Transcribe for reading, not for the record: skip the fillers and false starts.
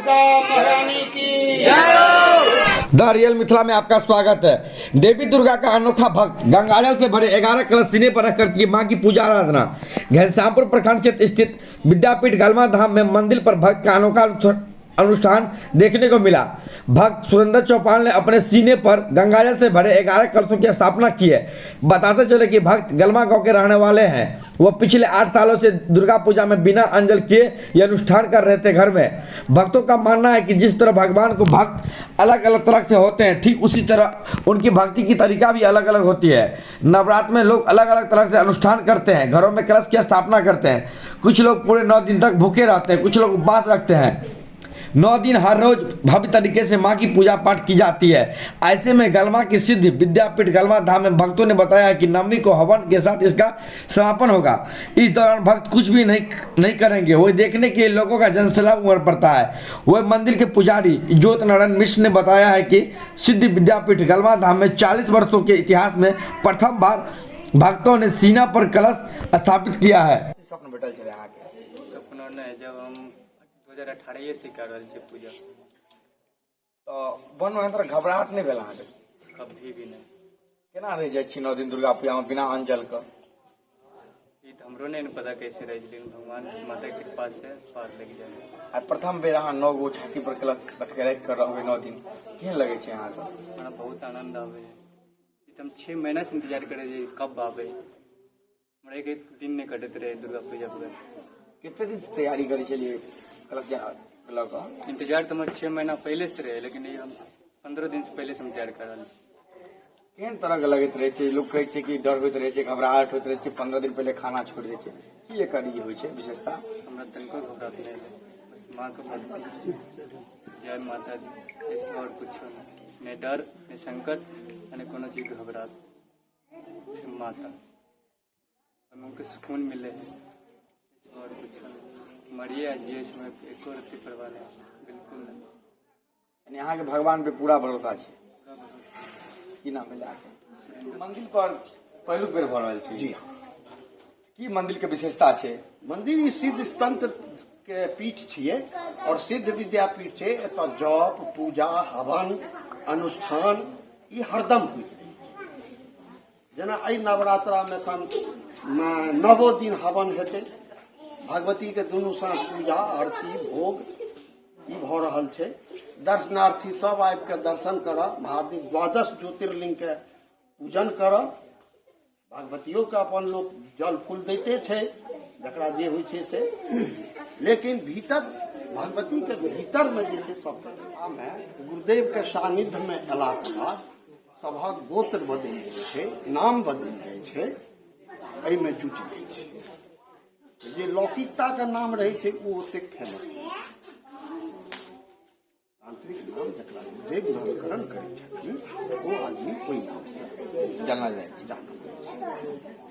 दुर्गा महारानी की। द रियल मिथिला में आपका स्वागत है। देवी दुर्गा का अनोखा भक्त गंगाजल से भरे 11 कलश सीने पर रखकर की मां की पूजा आराधना। घनश्यामपुर प्रखंड क्षेत्र स्थित विद्यापीठ गलमा धाम में मंदिर पर भक्त का अनोखा अनुष्ठान देखने को मिला। भक्त सुरेंद्र चौपाल ने अपने सीने पर गंगाजल से भरे 11 कलशों की स्थापना की है। बताते चले कि भक्त गलमा गांव के रहने वाले हैं। वो पिछले 8 सालों से दुर्गा पूजा में बिना अंजल किए ये अनुष्ठान कर रहे थे घर में। भक्तों का मानना है कि जिस तरह भगवान को भक्त अलग अलग तरह से होते हैं, ठीक उसी तरह उनकी भक्ति की तरीका भी अलग अलग होती है। नवरात्र में लोग अलग अलग तरह से अनुष्ठान करते हैं, घरों में कलश की स्थापना करते हैं। कुछ लोग पूरे 9 दिन तक भूखे रहते हैं, कुछ लोग उपवास रखते हैं। 9 दिन हर रोज भव्य तरीके से माँ की पूजा पाठ की जाती है। ऐसे में गलमा की सिद्ध विद्यापीठ गलमा धाम में भक्तों ने बताया कि नवमी को हवन के साथ इसका समापन होगा। इस दौरान भक्त कुछ भी नहीं नहीं करेंगे। वही देखने के लिए लोगों का जनसैलाब उमड़ पड़ता है। वह मंदिर के पुजारी ज्योत नारायण मिश्र ने बताया है कि सिद्ध विद्यापीठ गलमा धाम में 40 वर्षों के इतिहास में प्रथम बार भक्तों ने सीना पर कलश स्थापित किया है। स्वप्न भेटल छलै अहाँके? सपना नहि, जब हम 2018 से कर रहल छियै पूजा। तऽ बनमे अहाँ घबराहट नहि भेल अहाँके? कभी भी नहि। केना रहि जाइ छी 9 दिन दुर्गा पूजामे बिना अंजल के? ई तऽ हमरो नहि ने पता कैसे रहि गेलै। भगवान माता के कृपा से पार लग जाए। आ प्रथम बेर अहाँ 9 गो छाती पर कलश राखि कऽ रहबै 9 दिन, केहन लगै छै अहाँके? हमरा बहुत आनंद आबै है। ई तऽ हम 6 महीना से इंतजार करै रहियै कब आबै। हमरा एक एक दिन नहि कटैत रहै दुर्गा पूजा पर। कते दिन से तैयारी करै छलियै कलश लऽ कऽ? इंतजार तऽ हमर 6 महीना पहिले से रहै, लेकिन ई हम 15 दिन से पहिले से हम तैयार कर रहल छी। केहन तरह के लगैत रहै छै? लोक कहै छै कि डर होइत रहै छै, घबराहट होइत रहै छै, 15 दिन पहिले खाना छोड़ि दै छै। की एकर ई होइ छै विशेषता? हमरा तनिको घबराहट नहि भेल। बस माँ के भक्ति, जय माता दी, ऐसे और कुछो नहीं। नहि डर, नहि संकट, नहि कोनो चीज के घबराहट, सिर्फ माता। ओहिमे उनके सुकून मिले है, इसमें और कुछो नहीं। मरिए आ जिए, इसमें एको रत्ती परवाह नहीं, बिल्कुल नहीं। यानी अहाँके भगवान पे पूरा भरोसा छै? पूरा भरोसा। की नाम भेल अहाँके? मंदिर पर पहिलुक बेर भऽ रहल छै? जी हाँ। की मंदिर के विशेषता छै? मंदिर ई सिद्ध तंत्र के पीठ छियै और सिद्ध विद्यापीठ छै। एतऽ जप, पूजा, हवन, अनुष्ठान ई हरदम होइत रहै छै। जेना एहि नवरात्रामे एखन 9 दिन हवन हेतै, भगवतीके दुनू साँझ पूजा, आरती, भोग ई भऽ रहल छै। दर्शनार्थी सब आबि कऽ दर्शन करऽ, महादेव 12 ज्योतिर्लिंग के पूजन करऽ। भगवतियोके अपन लोक जल फूल दैते छै, जकरा जे होइ छै से, लेकिन भीतर भगवतीके भीतरमे जे छै सब मे गुरुदेवके सानिध्यमे अयलाके बाद सभक गोत्र बदलि जाइ छै, नाम बदलि जाइ छै, एहिमे जुटि जाइ छै। जे लौकिकताके नाम रहै छै ओ ओतेक फेमस नहि। तांत्रिक नाम जकरा गुरुदेव नामकरण करै छथिन, ओ आदमी ओहि नामसँ जानल जाइ छै। जानल जाइ छै।